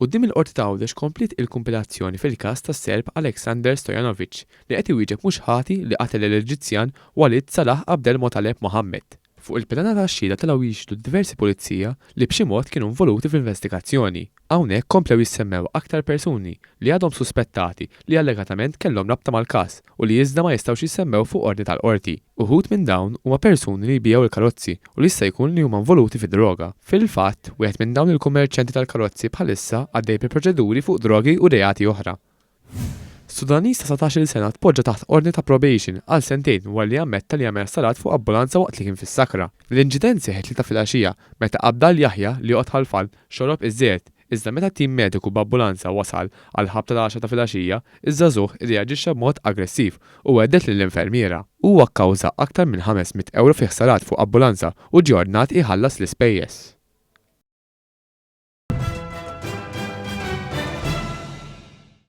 Quddiem il-Qorti ta' Għawdex kompliet il-kumpilazzjoni fil-każ tas-Serb Aleksandar Stojanovic li qed iwieġeb mhux ħati li qatel lill-Eġizzjan Walid Salah Abdel Motaleb Mohammed. Fuq il-pedana tax-xhieda telgħu jixhdu diversi pulizija li b'xi mod kienu involuti fl-investigazzjoni. Hawnhekk komplew jissemmew aktar persuni li għadhom suspettati li allegatament kellhom rabta mal-każ u li iżda ma jistgħux jissemmew fuq ordni tal-Qorti. Uħud minn dawn huma persuni li jbigħu l-karozzi u li jista' jkun li huma involuti fid-droga. Fil-fatt, wieħed minn dawn il-kummerċjanti tal-karozzi bħalissa għaddej bi proċeduri fuq drogi u reati oħra. Sudaniż ta' 19-il sena tpoġġa taħt ordni ta' probation għal sentejn wara li ammetta li għamel ħsarat fuq ambulanza waqt li kien fis-sakra. L-inċident seħħ it-Tlieta filgħaxija meta Abdal Yahya li joqgħod Ħal Fal xorob iż-żejt, iżda meta tim mediku b'ambulanza wasal għall-ħabta tal-għaxra ta' filgħaxija, iż-żagħżugħ irreaġixxa b'mod aggressiv u hedded lill-infermiera. Huwa kkawża aktar minn 500 ewro fi ħsarat fuq ambulanza u ġie ordnat iħallas l-ispejjeż.